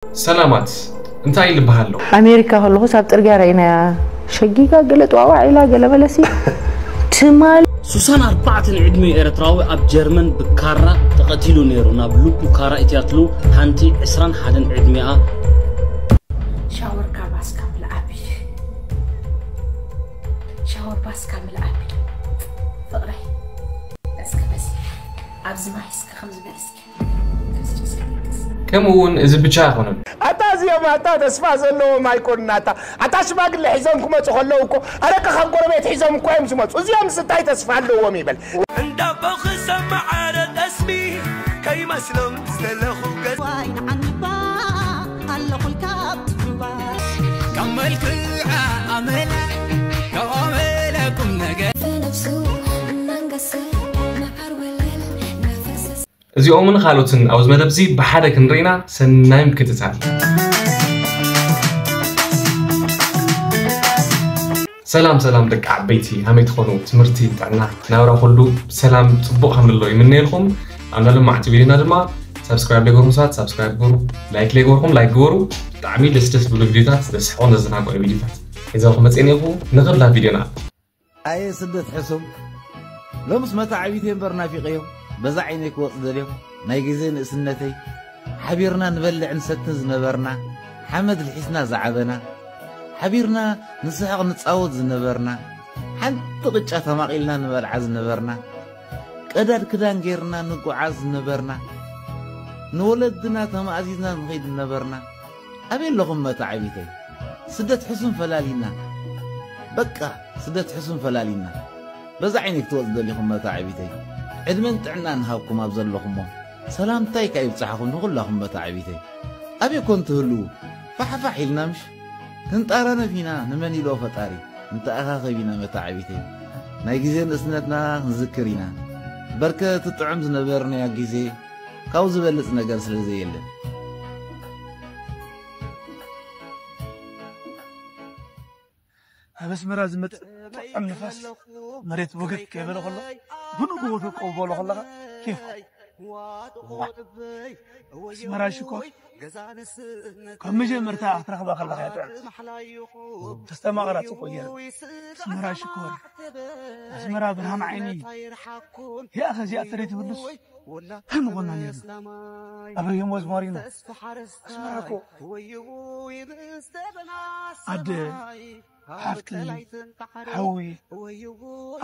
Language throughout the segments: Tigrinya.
ሰላማት፣ እንታይ ልበሃሎ? ኣሜሪካ ከለኹስ ኣብ ጽርግያ ርኢናያ። ሸጊጋ ገለ ጥዋዋዕ ኢላ ገለ በለሲ ትማል ሱሳን ኣርባዕተ ንዕድሚኡ ኤርትራዊ ኣብ ጀርመን ብካራ ተቐቲሉ ነይሩ። ናብ ልቡ ካራ እትያትሉ ሓንቲ ዕስራን ሓደን ዕድሚኣ ሻወር ካባስካ ምልኣቢ ሻወር ባስካ ምልኣቢ ፍቕረይ እስከ በዚ ኣብዚ ማይ እስከ ከምዚ በል እስከ ከምኡ እውን እዚ ብቻ ኣይኮነን። ኣታ እዚኦም ኣታ ተስፋ ዘለዎም ኣይኮኑን። ኣታ ኣታ ሽማግለ ሒዞም ክመፁ ከለዉ እኮ ኣረቂ ካብ ጎረቤት ሒዞም እኮ እዮም ዝመፁ። እዚኦም እንታይ ተስፋ ኣለዎም ይበል። እንዳቦ ክሰማዕ ኣረ ጠስሚ ከይመስሎም ዝተለኹ ገዛ ዋይ ንዓኒባ ኣለኹልካ ኣብ ትሩባ ካብ መልክዓ ኣመል ካብ ኣመለ ቁም ነገር ብነብሱ እናንገሰ መዓር ወለል እናፈሰሰ እዚኦምን ካልኦትን ኣብዚ መደብ እዚ ብሓደ ክንርኢና ሰናይ ምክትታል። ሰላም ሰላም ደቂ ዓበይቲ፣ ከመይ ትኾኑ? ትምህርቲ፣ ጥዕና፣ ናብራ ኩሉ ብሰላም ጽቡቕ ከም ንሎ ይምነየልኩም። ኣብ ናይ ሎማዕቲ ቪድዮና ድማ ሳብስክራይብ ለይገርኩም ሰባት ሳብስክራይብ ግበሩ፣ ላይክ ለይገርኩም ላይክ ግበሩ። ብጣዕሚ ደስ ደስ ዝብሉ ቪድዮታት፣ ዘስሕቑን ዘዘናግዑ ቪድዮታት ሒዘልኩም መፅእን እየኹ። ንኽላ ቪድዮና ኣየ ስደት ሕሱም ሎምስ መታዓቢተይ እምበር ናፊቀዮም በዛ ዓይነይ ክወፅ ደልዮም ናይ ግዜ ንእስነተይ ሓቢርና ንበልዕን ንሰትን ዝነበርና ሓመድ ልሒስና ዝዓበና ሓቢርና ንስሕቕ ንፃወት ዝነበርና ሓንቲ ቅጫ ተማቒልና ንበልዓ ዝነበርና ቀዳድ ክዳን ጌርና ንጉዓዝ ዝነበርና ንወለድና ተማእዚዝና ንኸይድ ዝነበርና ኣበይ ኣለኹም መታዓቢተይ ስደት ሕሱም ፈላሊና በቃ ስደት ሕሱም ፈላሊና በዛ ዓይነይ ክትወፅ ደሊኹም መታዓቢተይ ዕድመን ጥዕናን ሃብኩም ኣብ ዘለኹሞ ሰላምታይ ካብ ይብፅሓኹም ንኹላኹም መታዓቢተይ ኣበይ ኮን ትህልዉ ፋሕፋሕ ኢልና ምሽ ክንጣራነፍ ኢና ንመን ኢልዎ ፈጣሪ ንተኣኻኸብ ኢና መታዓቢተይ ናይ ግዜ ንእስነትና ክንዝክር ኢና በርከ ትጥዑም ዝነበርናያ ግዜ ካብ ዝበልፅ ነገር ስለ ዘየለ ኣብ ኣስመራ ዝመጽእ ጥዑም ንፋስ መሬት ወገግ ከይበለ ከሎ ብንግሆ ደቀው በሎ ከለኻ ኬፍ ኣስመራ ሽኮር ካብ መጀመርታ ክትረኽባ ከለኻ እያ ጥዕምቲ ተስተማቕራ ጽቡቕ ገይሩ ኣስመራ ሽኮር ኣስመራ ብርሃን ዓይኒ እያ ከዚኣ ተደይ ትብልስ እንታይ ምኾና ነርና ኣብርሂም ወዝማሪኖ ኣስመራ እኮ ኣደ ሓፍቲ ሓዊ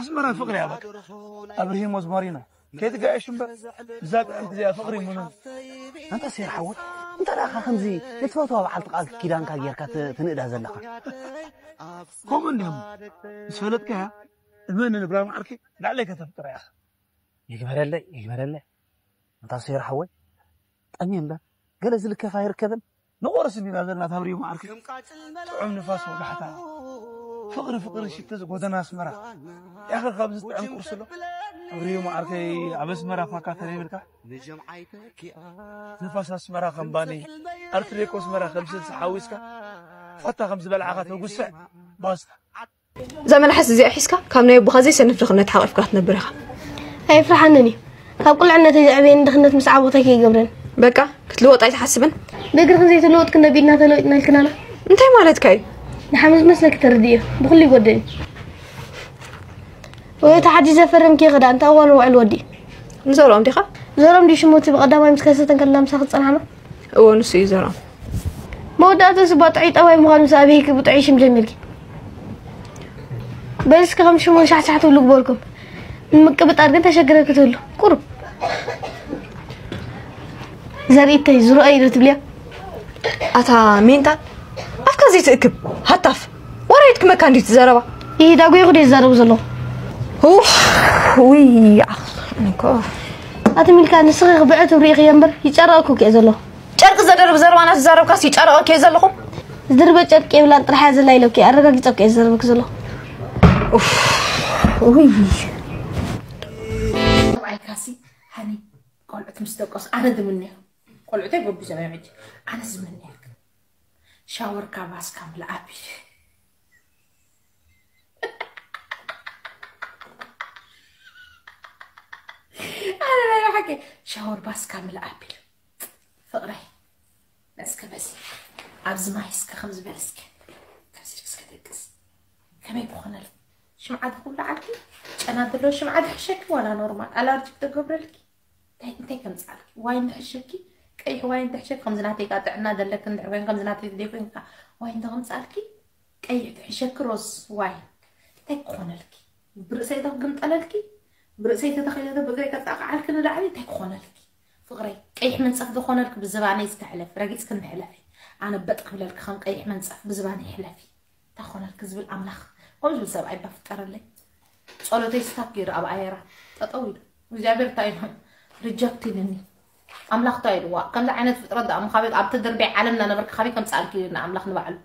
ኣስመራ ፍቕሪ እያ በቃ ኣብርሂም ወዝማሪኖ ከይትጋየሽ እምበር እዛ ጥዕምቲ እዚኣ ፍቕሪ ምኑ ኣንታ ሴር ሓወይ እንተ ደኣ ከምዚ ንትፈትዋ በዓልቲ ቃል ኪዳንካ ጌርካ ትንእዳ ዘለኻ ከምኡ እንዲኦም ምስ ፈለጥካያ እመኒ ንብራም ዓርኪ ላዕለይ ከተፍቅራ ኢኻ ይግበረለይ ይግበረለይ ኣንታ ሴር ሓወይ ጠምየ እምበር ገለ ዝልከፍ ኣይርከብን ንቑርስ እንዲና ዘለና ታብሪሙ ዓርኪ ጥዑም ንፋስ ወጋሕታ ፍቕሪ ፍቕሪ ሽቲ ዝጎደና ኣስመራ ያኸ ካብዚ ጥዑም ቁርሲ ኣሎ ኣብሪሙ ዓርከይ ኣብ ኣስመራ ፋካ ተለይብልካ ንፋስ ኣስመራ ከም ባኒ ኣርትሬኮ ኣስመራ ከም ስልሲ ሓዊስካ ፋታ ከም ዝበልዓኻ ተጉስዕ ባስታ እዛ መልሓስ እዚኣ ሒዝካ ካብ ናይ ኣቦኻ ዘይሰንፍ ድኽነት ሓቒፍካ ክትነብር ኢኻ። ኣይፍርሓንን እዩ። ካብ ቁልዕነተይ ዘዕበየኒ ድኽነት ምስ ዓበኹ እንታይ ከይገብረኒ። በቃ ክትልወጥ ኣይትሓስብን? ብእግርኽን ዘይተለወጥክን ነቢልና ተለዊጥና ኢልክናና። እንታይ ማለትካ እዩ? ንሓመድ መስለኪ ተረድእዮ። ብኹሉ ይጎደኒ። ወይ እቲ ሓጂ ዘፈረምኪ ክዳን እንታይ እዋኑ ውዕል ወዲ? ንዘርኦም ዲኻ? ዘርኦም ድዩ ሽሙ እቲ ብቐዳማይ ምስ ከሰተ እንከለና ምሳኺ ዝጸናሕና? እወ ንሱ እዩ ዘርኦም። መወዳእትኡ ስባ ጥዑይ ጠባይ ምዃኑ ምስ ኣበይኪ ብጥዑይ ሽም ጀሚርኪ። በዚ እስከ ከም ሽሙ ሻሕሻሕ ትብሉ ግበርኩም። ንምቅብጣር ግን ተሸግረ ክትህሉ ቁሩብ። ዘርእተይ ዝረኣዩ ዶ ትብልያ? ኣታ ሜንታል ኣፍካ ዘይትእክብ ሃታፍ ወራይት ክመካ እንዲት ዘረባ ይዳጎ ይኹ ደይ ዝዛረቡ ዘለኹ ውይ ኣኽንኮ ኣቲ ሚልካ ንስኺ ክብዕት ሪኢኽዮ እምበር ይጨረቕኩ ክእ ዘለኹ ጨርቂ ዘደርብ ዘረባ እናተዛረብካስ ይጨረቐኪ እየ ዘለኹ ዝድርበ ጨርቂ የብላን ጥራሕ እያ ዘላ ኢለኪ ኣረጋጊፀኪ እየ ዝዘረበኪ ዘለኹ ውይ ቆልዑት ምስ ደቀሱ ኣነ ዝምነዮ ቆልዑተይ ጎቢዞም እዮም ሕጂ ኣነ ዝምነየልክ ሻወር ካባስካ ምልኣብ ኣነ ናይ ብሓቂ ሻወር ባስካ ምልኣብ ፍቕረይ እስከ በዚ ኣብዚ ማይ እስከ ከም ዝበል እስከ ከምዚ እስከ ደቅስ ከመይ ክኾነል? ሽምዓ ድኹላዓልኪ? ጨና ድሎ ሽምዓ ድሕሸኪ ዋላ ኖርማል ኣላርጂክ ተገብረልኪ? እንታይ እንታይ ከምጻልኪ? ዋይን ድሕሸኪ? ቀይሕ ዋይን ድሕሸኪ? ከምዚ ናተይ ቃ ጥዕና ዘለክ እንድሕር ኮይን ከምዚ ናተይ ትደይ ኮይንካ ዋይን ተምጻልኪ? ቀይሕ ድሕሸኪ ሮዝ ዋይን እንታይ ክኾነልኪ? ብርእሰይ ዶ ክግምጠለልኪ? ብርእሰይ ተተኺለ ዶ ብእግረይ ከጣቕዓልኪ ንላዕሊ እንታይ ክኾነልኪ? ፍቕረይ ቀይሕ ምንጻፍ ዝኾነልኪ ብዝባነይ ዝተሕለፍ ረጊጽ ክንሕለፊ ኣነ በጥ ክብለልኪ ከም ቀይሕ መንጻፍ ብዝባነይ ሕለፊ እንታይ ክኾነልኪ ዝብል ኣምላኽ ከምኡ ዝብል ሰብኣይ ባፍጠረለይ። ጸሎተይ ስታክ ገይሩ ኣብ ኣየራ ጠጠው ኢሉ እግዚኣብሔር እንታይ ኢሉ ሪጀክት ኢልኒ። ኣምላኽ እንታይ ኢልዋ ከምዚ ዓይነት ፍጥረት ደኣ ምኻበይ ኣብቲ ድርበይ ዓለም እናነበርካ ካበይ ከምፅኣልኪ ኢልና ኣምላኽ ንባዕሉ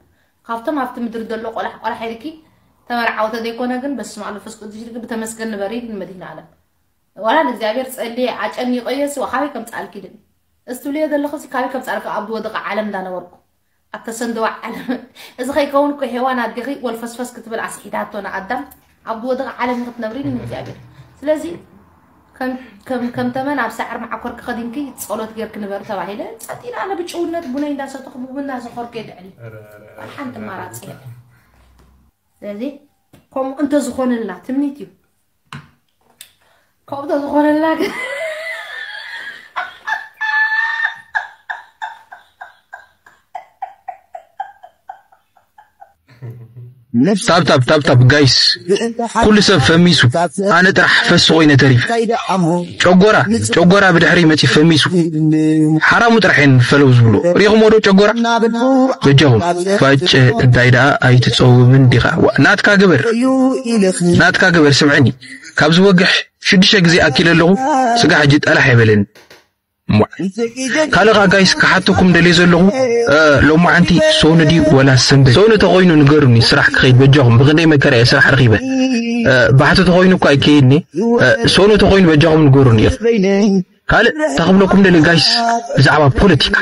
ካብቶም ኣብቲ ምድሪ ዘሎ ቆላሕ ቆላሕ ኢልኪ ተመርዓወ ተዘይኮነ ግን በስመ ኣብ መንፈስ ቅዱስ ኢልኪ ብተመስገን ንበሪ ኢልኒ መድህን ዓለም። ዋላ ንእግዚኣብሔር ጸልየ ኣጨኒቀዮ ሲ ካበይ ከምፅኣልኪ ኢልኒ። እዚ ትብልዮ ዘለኹ ሲ ካበይ ከምፅኣልኪ ኣብ ዝወደቐ ዓለም እንዳነበርኩ ኣብ ተሰንደዋ ዓለም እዚ ከይከውን እኮ ሄዋን ኣዴኺ ወልፈስፈስ ክትብል ኣስሒታቶ ንኣዳም ኣብ ዝወደቐ ዓለም ክትነብሪ ኢልኒ እግዚኣብሔር። ስለዚ ከም ከም ከም ተመን ኣብ ሳዕር መዓኮር ክኸዲንኪ ጸሎት ጌርክ ንበር ተባሂለ ጸጢና ኣነ ብጭውነት ቡነይ እንዳሰተኹ ብቡና ዘኾርኩ የድዕል ሓንቲ ማራጽ የለ። ስለዚ ከምኡ እንተዝኾነልና ትምኒት እዩ። ከምኡ እንተዝኾነልና ግን ታብታብ ታብታብ ጋይስ ኩሉ ሰብ ፈሚሱ ኣነ ጥራሕ ፈሲ ኮይነ ተሪፈ። ጨጎራ ጨጎራ ብድሕሪ መፂ ፈሚሱ ሓራሙ ጥራሕ እየን ፈለው ዝብሎ ሪኹሞ ዶ ጨጎራ? በጃኹም ፋጨ እንታይ ደኣ ኣይትፀውብን ዲኻ? ዋ ናትካ ግበር ናትካ ግበር ስምዐኒ ካብዚ ወግሕ ሽዱሽተ ግዜ ኣኪለ ኣለኹ ስጋ ሕጂ ጠላሕ የበለኒ። ካልእ ኸዓ ጋይስ ክሓተኩም ደልየ ዘለኹ ሎማዓንቲ ሶኑ ድዩ ወላ ሰንበት ሶኑ ተኾይኑ ንገሩኒ ስራሕ ክኸይድ በጃኹም ብክንደይ መከራ እየ ስራሕ ረኺበ ባሕቲ ተኾይኑ እኳ ኣይከይድኒ ሶኑ ተኾይኑ በጃኹም ንገሩኒ ካልእ ተኽብለኩም ደልየ ጋይስ ብዛዕባ ፖለቲካ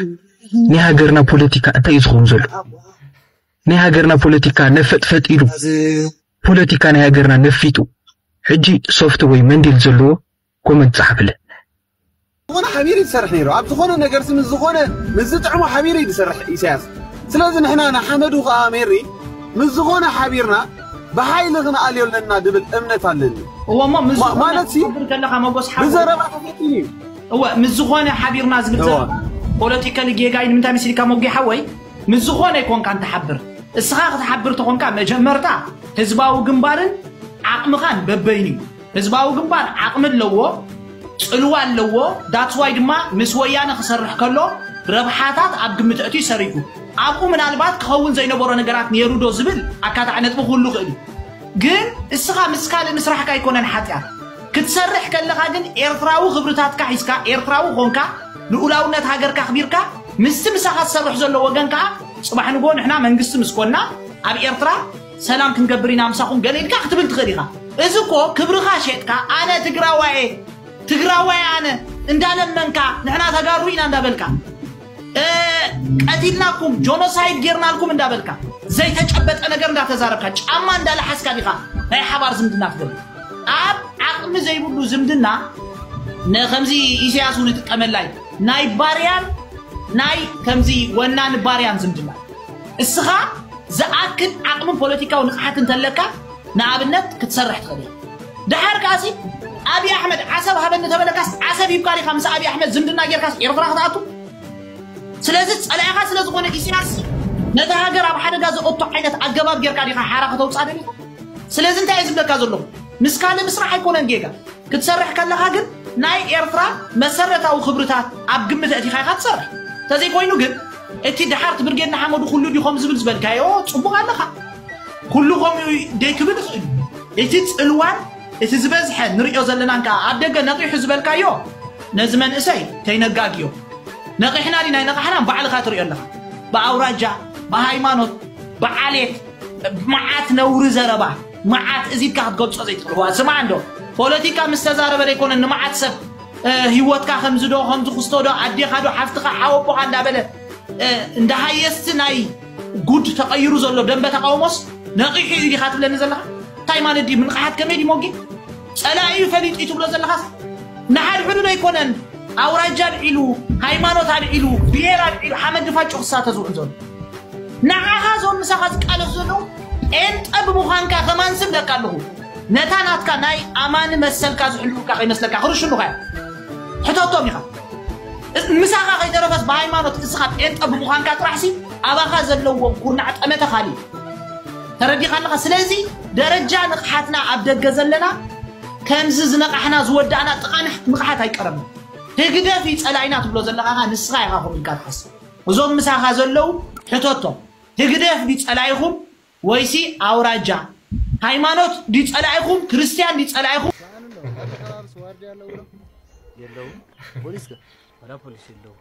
ናይ ሃገርና ፖለቲካ እንታይ እዩ ዝኸውን ዘሎ ናይ ሃገርና ፖለቲካ ነፈጥፈጥ ኢሉ ፖለቲካ ናይ ሃገርና ነፊጡ ሕጂ ሶፍት ወይ መንዲል ዘለዎ ኮመንት ጸሓፍለ ዝኾነ ሓቢሩ ይሰርሕ ነይሩ ኣብ ዝኾነ ነገር ምስ ዝኾነ ምስ ዝጥዕሞ ሓቢሩ ይሰርሕ ኢሳያስ ስለዚ ንሕና ንሓመዱ ከዓ ሜሪ ምስ ዝኾነ ሓቢርና ብሓይሊ ክንኣልዮ ኣለና ድብል እምነት ኣለኒ እወሞ ምስ ማለት ሲ ከለካ መጎስ ሓወይ ብዘረባ ተፈትኒ እወ ምስ ዝኾነ ሓቢርና ዝብል ዘረባ ፖለቲካሊ ጌጋ እዩ ንምንታይ መሲልካ ሞጌ ሓወይ ምስ ዝኾነ ይኮንካ እንትሓብር እስኻ ክትሓብር ተኾንካ መጀመርታ ህዝባዊ ግንባርን ዓቕምኻን በበይኑ እዩ ህዝባዊ ግንባር ዓቕሚ ኣለዎ፣ ፅልዋ ኣለዎ፣ that's why ድማ ምስ ወያነ ክሰርሕ ከሎ ረብሓታት ኣብ ግምት ኣእትዩ ሰሪሑ። ኣብኡ ምናልባት ክኸውን ዘይነበሮ ነገራት ነይሩ ዶ ዝብል ኣካታዒ ነጥቢ ክህሉ ይኽእል እዩ። ግን እስኻ ምስ ካልእ ምስራሕካ ኣይኮነን ሓጥያት። ክትሰርሕ ከለኻ ግን ኤርትራዊ ክብርታትካ ሒዝካ፣ ኤርትራዊ ኾንካ፣ ልኡላውነት ሃገርካ ኣኽቢርካ፣ ምስቲ ምሳኻ ዝሰርሕ ዘሎ ወገን ከዓ ፅባሕ ንግሆ ንሕና መንግስቲ ምስ ኮንና ኣብ ኤርትራ ሰላም ክንገብር ኢና ምሳኹም ገለ ኢልካ ክትብል ትኽእል ኢኻ። እዚ እኮ ክብርኻ ሸጥካ ኣነ ትግራዋየ ትግራዋይ ኣነ እንዳለመንካ ንሕና ተጋሩ ኢና እንዳበልካ ቀቲልናኩም ጆኖሳይድ ጌርናልኩም እንዳበልካ ዘይተጨበጠ ነገር እንዳተዛረብካ ጫማ እንዳለሓስካ ዲኻ ናይ ሓባር ዝምድና ትገብር ኣብ ዓቕሚ ዘይብሉ ዝምድና ንከምዚ ኢሳያስ እውን ይጥቀመላ እዩ ናይ ባርያን ናይ ከምዚ ወናኒ ባርያን ዝምድና እስኻ ዝኣክል ዓቕምን ፖለቲካዊ ንቕሓት እንተለካ ንኣብነት ክትሰርሕ ትኽእል ኢኻ። ደሓር ከኣሲ ኣብይ ኣሕመድ ዓሰብ ሃበኒ ተበለካስ ዓሰብ ሂብካ ዲኻ ምስ ኣብይ ኣሕመድ ዝምድና ጌርካስ ኤርትራ ክትኣቱ? ስለዚ ጸላኢኻ ስለ ዝኾነ ኢሳያስ ነታ ሃገር ኣብ ሓደጋ ዘእቱ ዓይነት ኣገባብ ጌርካ ዲኻ ሓራ ከተውጽኣ ደሊኻ? ስለዚ እንታይ እየ ዝብለካ ዘለኹ? ምስ ካልእ ምስራሕ ኣይኮነን ጌጋ። ክትሰርሕ ከለኻ ግን ናይ ኤርትራ መሰረታዊ ክብርታት ኣብ ግምት ኣእቲኻ ኢኻ ትሰርሕ። እንተዘይኮይኑ ግን እቲ ደሓር እቲ ብርጌድ ንሓመዱ ኩሉ ድዩ ከም ዝብል ዝበልካዮ ጽቡቕ ኣለኻ። ኩሉ ከምኡ ደይክብል ይኽእል እዩ። እቲ ጽልዋን እቲ ዝበዝሐ ንሪኦ ዘለናን ከኣ ኣብ ደገ ነቒሑ ዝበልካዮ ነዚ መንእሰይ ከይነጋግዮ። ነቒሕና ድና ኣይነቓሕናን ባዕልኻ ትሪኦ ኣለኻ። ብኣውራጃ፣ ብሃይማኖት፣ ብዓሌት፣ መዓት ነውሪ ዘረባ መዓት እዚ ኢልካ ክትገልጾ ዘይትኽእልዋ ስማዕ እንዶ ፖለቲካ ምስ ተዛረበ ዘይኮነ ንመዓት ሰብ እ፣ ህይወትካ ከምዚ ዶ ከምዚ ክስቶ ዶ ኣዴኻ ዶ ሓፍትኻ ሓወቦኻ እንዳበለ እ፣ እንዳ ሃየስቲ ናይ ጉድ ተቐይሩ ዘሎ ደንበ ተቃውሞስ ነቒሑ እዩ ዲኻ ትብለኒ ዘለኻ እንታይ ማለት ድዩ ምንቕሓት ከመይ ድዩ ሞጊ ጸላኢ እዩ ፈሊጡ እዩ ትብሎ ዘለኻስ ንሓድሕዱ ዶ ኣይኮነን ኣውራጃ ኣልዒሉ፣ ሃይማኖት ኣልዒሉ፣ ብሄር ኣልዒሉ ሓመድ ድፋጭ ክሳተ ዝውዕል ዘሎ። ንዓኻ እዞም ምሳኻ ዝቃለሱ ዘለዉ ጴንጠ ብምዃንካ ከማን ስም ደቃ ኣለኹ። ነታ ናትካ ናይ ኣማኒ መሰልካ ዝሕልውካ ከይመስለካ ክርሽኑኻ እዮም። ሕተቶም ኢኻ። ምሳኻ ከይተረፈስ ብሃይማኖት እስኻ ጴንጠ ብምዃንካ ጥራሕሲ ኣባኻ ዘለዎም ኩርናዕ ጠመተ ካልእ እዩ። ተረዲኻ ኣለኻ። ስለዚ ደረጃ ንቕሓትና ኣብ ደገ ዘለና ከምዚ ዝነቓሕና ዝወዳእና ጥቓ ንቕሓት ኣይቀረብን። ህግደፍ እዩ ጸላኢና ትብሎ ዘለኻ ንስኻ ኢኻ ከምኡ ኢልካ ትሓስብ። እዞም ምሳኻ ዘለዉ ሕተቶም። ህግደፍ ድዩ ጸላኢኹም ወይሲ ኣውራጃ? ሃይማኖት ድዩ ጸላኢኹም? ክርስትያን ድዩ ጸላኢኹም? የለውም። ፖሊስ ከ? ወላ ፖሊስ የለውም።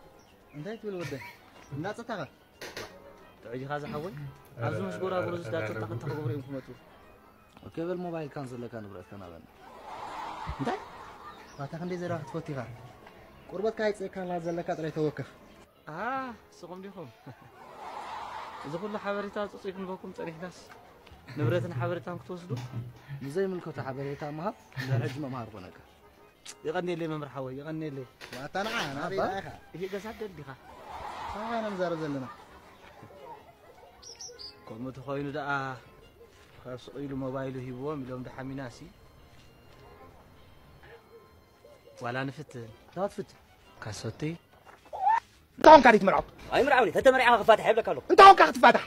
እንታይ ትብል ወደ? እንዳጸታኻ? ጥዑይ ዲኻ ዝሓወይ? ኣብዚ ምስ ጎራጉሩ ዝዳተታ ክልተ ክገብሩ እዮም ክመጹ። ኦኬ በል ሞባይል ካን ዘለካ ንብረት ከናበና። እንታይ? ዋታ ክንደይ ዘረባ ክትፈቱ ኢኻ? ቁርበትካ ኣይጽእካን ዘለካ ጥራይ ተወከፍ። ኣሃ፣ ንስኹም ዲኹም? እዚ ኩሉ ሓበሬታ ጽጹይ ክንበኩም ጸኒሕናስ ንብረትን ሓበሬታን ክትወስዱ? ንዘይምልከቶ ሓበሬታ ምሃብ ንሕጂ መምሃር ኮነካ። የቐንየለይ መምህር ሓወይ፣ የቐንየለይ። ዋታ ንዓ ናበይ ኢኻ? ይሄ ገዛ ደል ዲኻ? ሰብኻ ኢና ንዛረብ ዘለና። ከምኡ ተኾይኑ ደኣ ካብ ስቕ ኢሉ ሞባይሉ ሂብዎም ኢሎም ደሓሚናሲ ዋላ ንፍትን። እንታይ ትፍትን? ካሶቲ እንታይ ኾንካ ድዩ ትምርዖ? ኣይምርዓውኒ፣ ተተመርዒኻ ክፋታሕ የብለካ ኣለኹ። እንታይ ኾንካ ክትፋታሕ?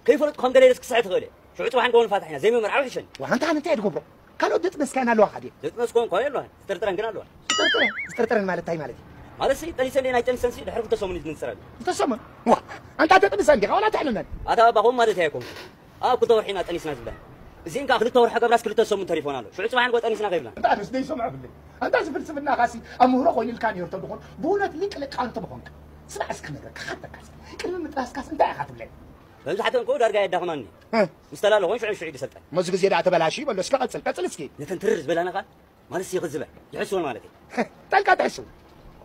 ከይፈለጥኩ ከም ገለ ኢለስ ክስሕት ይኽእል እየ። ሽዑ ጽባሕ ንግሆ ንፋታሕ ኢና፣ ዘይምምርዓው ይሕሸኒ። ዋ፣ ኣንታ ኣነ እንታይ እየ ዝገብሮ? ካልኦት ዘጥነስካየን ኣለዋኻ ድየን? ዘጥነስኩወን እኳ የለዋን፣ ዝጥርጥረን ግን ኣለዋ። ዝጥርጥረን? ዝጥርጥረን ማለት እንታይ ማለት እዩ? ማለትሲ፣ ጠኒሰን ድየን ኣይጠኒሰን ሲ ድሕሪ ክልተ ሰሙን እዩ ዝንጽረሉ። ክልተ ሰሙን? ዋ፣ ኣንታ ተጥንሰን ዲኻ ዋላ ተሕምመን? ኣታ ባባ፣ ከምኡ ማለት ኣይኮንኩን። ኣብ ክልተ ወርሒ ኢና ጠኒስና ዝብለን። እዚኤን ከኣ ክልተ ወርሒ ገብራስ ክልተ ሰሙን ተሪፎን ኣሎ። ሽዑ ጽባሕ ንግሆ ጠኒስና ከይብላን። ኣንታ ኣነስ ደይ ሰምዖ ብለይ። ኣንታ እዚ ፍልስፍናኻሲ ኣብ ምህሮ ኮይኑ ኢልካ ነይሩ ተድኾን፣ ብእውነት ሊቅ ሊቃውንቲ ምኾንካ። ስማዕ እስኪ ክነግረካ፣ ክሓተካ እስኪ። ቅድሚ ምጥራስካስ እንታይ ኢኻ ትብለኒ? መብዛሕትአን እኮ ዳርጋ የዳኽማኒ። እ። ምስ ተላለኹን ሽዑ ሽዑ ይሰልጠን። እሞ እዚ ግዜ ደኣ ተበላሽዩ በሎ፣ እስኪ ቀጽል፣ ቀጽል እስኪ። ነተን ትርር ዝበላና ኸኣ ማለትሲ ይኽዝበን፣ ይሕስወን ማለት እዩ። ጠልቃ ትሕስው፣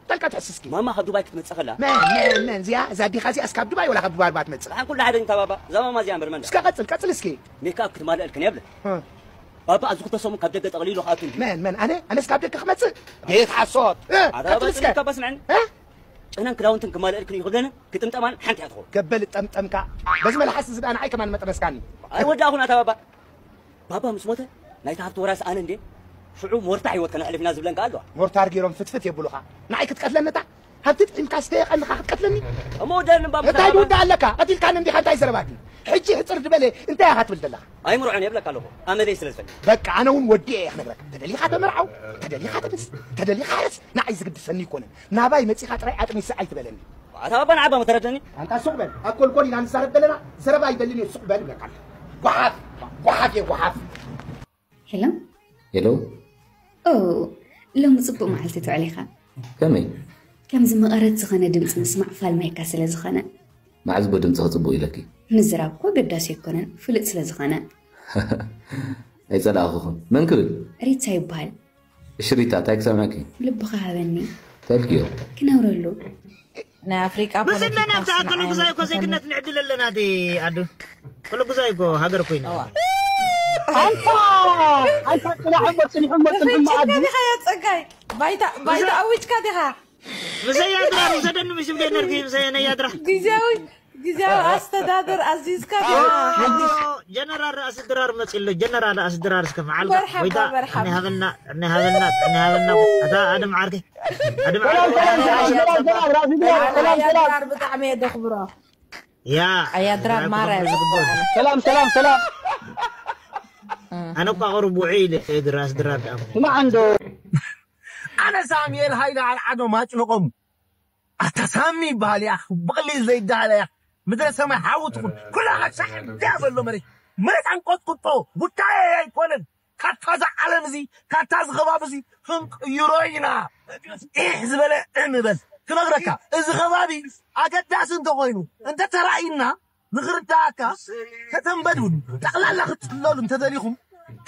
ጠልቃ ትሕስ እስኪ። ማማ ካብ ዱባይ ክትመጽእ ከላ። መን፣ መን፣ መን? እዚኣ፣ እዛ ኣዲኻ እዚኣስ ካብ ዱባይ ወላ ካብ ዱባይ ኣልባ ትመጽእ? ደሓን ኩሉ ሓደ እንታ ባባ፣ እዛ ማማ እዚኣ እምበር መን? እስከ ቀጽል፣ ቀጽል እስኪ። ሜክኣፕ ክትማልአልክን እያ ብለ። እ። ባባ ኣብዚ ክልተ ሰሙን ካብ ደገ ጠቕሊሉ ክኣቱ እንድዩ። መን፣ መን? ኣነ? ኣነስ ካብ ደገ ክመጽእ? ቤት ሓሶት። እ፣ ኣታ ባባ ቀጽል እስከ። ካብ ስምዐኒ። እ? ጨናን ክዳውንትን ክማልአልክን እዩ ክብለንን ክጥምጠማን ሓንቲ እያ ትኸውን። ገበል ጠምጠምካ። በዚ መልሓስ እዚ ደኣ ንዓይ ከማን መጥነስካኒ። ኣይወዳእኹን ኣታ ባባ። ባባ ምስ ሞተ ናይታ ሃብቲ ወራሲ ኣነ እንዴ ሽዑ ሞርታ ህይወት ከነሕልፍ ኢና ዝብለን ከኣ ኣለዋ። ሞርታር ገይሮም ፍትፍት የብሉኻ። ንዓይ ክትቀትለኒ እታ ሃብቲ ጥዒምካ ስተየ ቀንኻ ክትቀትለኒ? እሞ ወደኣኒ እምባ እንታይ ምተባባ። ድውዳእ ኣለካ? ቀቲልካኒ እንዲኻ እንታይ ዘረባቲ? ሕጂ ሕጽር ዝበለ እንታይ ኢኻ ትብል ዘለኻ? ኣይምርዖን እየ እብለካ ኣለኹ ኣመለይ ስለ ዝፈልጥ። በቃ ኣነ እውን ወዲኤ እየ ክነግረካ። ተደሊኻ ተመርዓው፣ ተደሊኻ ተንስ፣ ተደሊኻ ሓርስ። ንዓይ ዝግድሰኒ ኣይኮነን። ናባይ መጺኻ ጥራይ ኣጥኒሰ ኣይትበለኒ። ኣታ ባባ ንዓባ መተረደኒ። ኣንታ ሱቕ በል። ኣኮልኮል ኢና ንዛረብ ዘለና። ዘረባ ኣይደልን እየ ሱቕ በል እብለካ ኣለኹ። ጓሓፍ፣ ጓሓፍ እየ ጓሓፍ። ሄሎ ሄሎ ኦ ሎሚ ጽቡቕ መዓልቲ ትውዕል ኢኻ። ከመይ? ከምዚ መቐረት ዝኾነ ድምጺ ምስማዕ ፋልማይካ ስለ ዝኾነ። መዓዝ ቦ ድምጽኺ ጽቡቕ ኢለኪ? ምዝራብ እኮ ኣገዳሲ ኣይኮነን ፍሉጥ ስለ ዝኾነ። ኣይጸላእኹኹን። መን ክብል? ሪታ ይበሃል። እሺ ሪታ እንታይ ክሰምዐኪ? ልብኻ ሃበኒ። እንታይ ኢልክዮ? ክነብረሉ። ናይ ኣፍሪቃ ምስለ ናብታ ከለጉዛይ እኮ ዜግነት ንዕድል ኣለና ዲ ኣዱ ከለጉዛይ እኮ ሃገር ኮይና ኣንታ ኣንታ ጽናሕ እሞ ጽንሕ እሞ ጽንሕ እሞ ኣዱ ዲኻ ያ ጸጋይ ባይታ ባይታ ኣዊጅካ ዲኻ ምሰይ ኣድራር ውሰደኒ ምሽ ብለ ነርኪ ምሰይ ነይ ኣድራ ግዜያዊ ግዜያዊ ኣስተዳደር ኣዚዝካ ዲኻ ሓድሽ ጀነራል ራእሲ ድራር መጽሎ ጀነራል ራእሲ ድራር እስከ መዓል መርሓባ፣ ወይታ መርሓባ። እኔ ሃበልና እኔ ሃበልና እኔ ሃበልና ኣታ ኣደም ዓርከይ ኣደም ዓርከይ ሰላም ሰላም ራፊ ሰላም ሰላም ድራር ብጣዕሚ እየ ደኽብሮ ያ ኣያ ድራር ማራ እየ ሰላም ሰላም ሰላም ኣነ እኳ ቅሩብ ውዑይ ኢለ እየ ድራስ ድራር ደኣ ስማዕ እንዶ ኣነ ሳሙኤል ሃይለ ኣልዓዶ ማጭንቖም ኣታ ሳሚ ይበሃል እያ ብቐሊል ዘይደሃለ እያ ምድረ ሰማይ ሓዊ ትኹን ኩላኻ ሻዕ እንድያ ዘሎ መሬት መሬት ኣንቆጥቁጦ ጉዳየ ኣይኮነን ካብታ እዛ ዓለም እዚ ካብታ እዚ ከባቢ እዚ ክንቅይሮ ኢና ኢሕ ዝበለ እም በል ክነግረካ እዚ ከባቢ ኣገዳሲ እንተኾይኑ እንተተራእዩና ንኽርዳእካ ከተንበድብሉ ጠቕላላ ክትፅለሉ እንተደሊኹም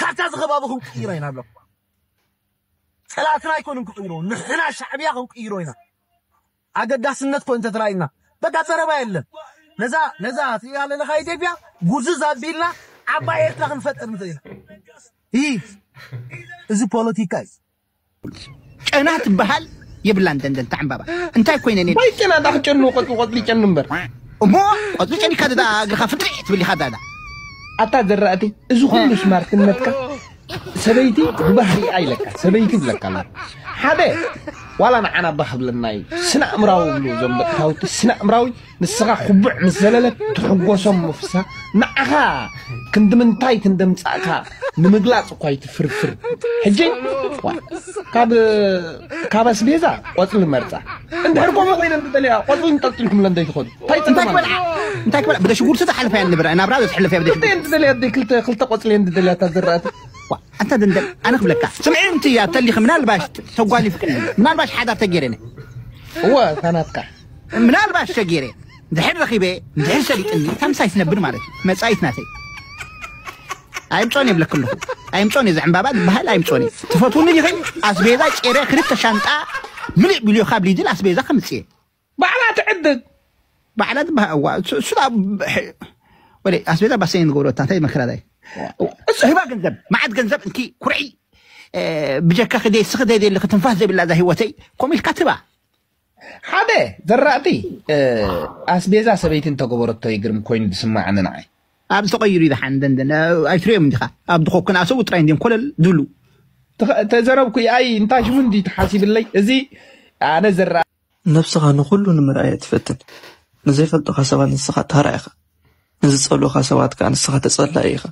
ካብታ እዚ ከባቢ ክንቅይሮ ኢና ኣለኩ ፀላእትና ኣይኮኑን ክቅይሮ ንሕና ሻዕብያ ክንቅይሮ ኢና ኣገዳስነት ኮ እንተተራእዩና በቃ ዘረባ የለን ነዛ ነዛ ትሪኣ ኣለኻ ኢትዮጵያ ጉዝዝ ኣቢልና ዓባይ ኤርትራ ክንፈጥር ንኽእል ኢና ይህ እዚ ፖለቲካ እዩ ጨና ትበሃል የብላን ደንደን፣ ታዕምባባ። እንታይ ኮይነ እኔ? ባይጨና ዳኽ ጨኑ፣ ቆጽሊ፣ ቆጽሊ ጨኑ እምበር። እሞ ቆጽሊ ጨኒካ ደዳ እግርኻ ፍጥሪ ትብል ኢኻ ዳዳ። ኣታ ዘራእቲ፣ እዚ ኩሉ ስማርትነትካ፣ ሰበይቲ ብባህሪኣ ኢለካ፣ ሰበይቲ ይብለካ ኣሎ። ሓደ፣ ዋላ ንዓና ባህ ብለና እዩ። ስነ ኣእምራዊ ይብሉ እዞም ደቂ ታውቲ፣ ስነ ኣእምራዊ፣ ንስኻ ኩቡዕ ምስ ዘለለት ትሕጎሶም ምፍሳ፣ ንዓኻ ክንዲ ምንታይ ክንደምጻእካ ንምግላጽ እኳ ይትፍርፍር። ሕጂ፣ ዋ፣ ካብ፣ ካብ ኣስቤዛ ቆጽሊ መርጻ። እንድሕር ከምኡ ኮይነ እንድደልያ፣ ቆጽሊ እንጠልጢልኩምለ እንዶ ኣይትኸዱ። እንታይ እንታይ ጽገም ኣሎ? ክበልዓ? እንታይ ክበልዓ? ብደ ሽጉርቲ ዝሓልፈያ ንብረ፣ ናብራ ዘትሕልፈያ ብደ ሽጉርቲ። እንድደልያ፣ ክልተ፣ ክልተ ቆጽሊ እንድደልያ እታ ዝራእቲ። ዋ፣ ኣንታ ደንደን፣ ኣነ ክብለካ። ስምዒ፣ እንቲ እያ ተሊኺ፣ ምናልባሽ ተጓኒፍክኒ። ምናልባሽ ሓዳር ተጌረኒ። እወ፣ እታ ናትካ። ምናልባሽ ተጌረ። እንድሕር ረኺበ፣ እንድሕር ሰሊጥኒ፣ እታ ምሳይ ትነብር ማለት እዩ። መጻኢት ናተይ። ኣይምጾን የብለክ ኣለኹ። ኣይምጾን እየ፣ ዘዕምባባ ዝበሃል ኣይምጾን እየ። ትፈትውኒ ዲኺ? ኣስቤዛ ቄረ ክልተ ሻንጣ ምልእ ቢልዮ ካብ ሊድል ኣስቤዛ ከምጽእ እየ። ባዕላ ትዕድግ። ባዕላ ትበሃል፣ እዋ፣ እሱ፣ እሱ ዳ-፣ ወደ ኣስቤዛ ባሰይን ንገብሮ፣ እታ እንታይ መከራ ዳይ? እሱ ሂባ ገንዘብ፣ መዓት ገንዘብ፣ እንኪ ኩርዒ፣ እ፣ ብጀካ ክደይ፣ ስኽ ደይ ደሊ ክትንፋስ ዘብላ እዛ ህይወተይ፣ ኮሚልካ ትባ። ሓደ ዘራእቲ፣ እ፣ ኣስቤዛ ሰበይቲ እንተገበረቶ ይግርም ኮይኑ ዝስማዓኒ ንዓይ። ኣብ ዝተቐይሩ ይደሓን ደንደን፣ እ፣ ኣይትሪኦም እንዲኻ። ኣብ ድኾኩን ኣሰቡ ጥራይ እንዲም ኮለል ድብሉ። ተኸ-፣ ተዘረብኩ፣ ኣይ፣ እንታይ ሽሙ እንዲ ተሓሲብለይ? እዚ ኣነ ዘራ- ነብስኻ ንኹሉ ንምርኣይ እያ ትፈትን። ንዘይፈልጡኻ ሰባት ንስኻ ታራ ኢኻ። ንዝጸልኡኻ ሰባት ከኣ ንስኻ ተጸላኢ ኢኻ።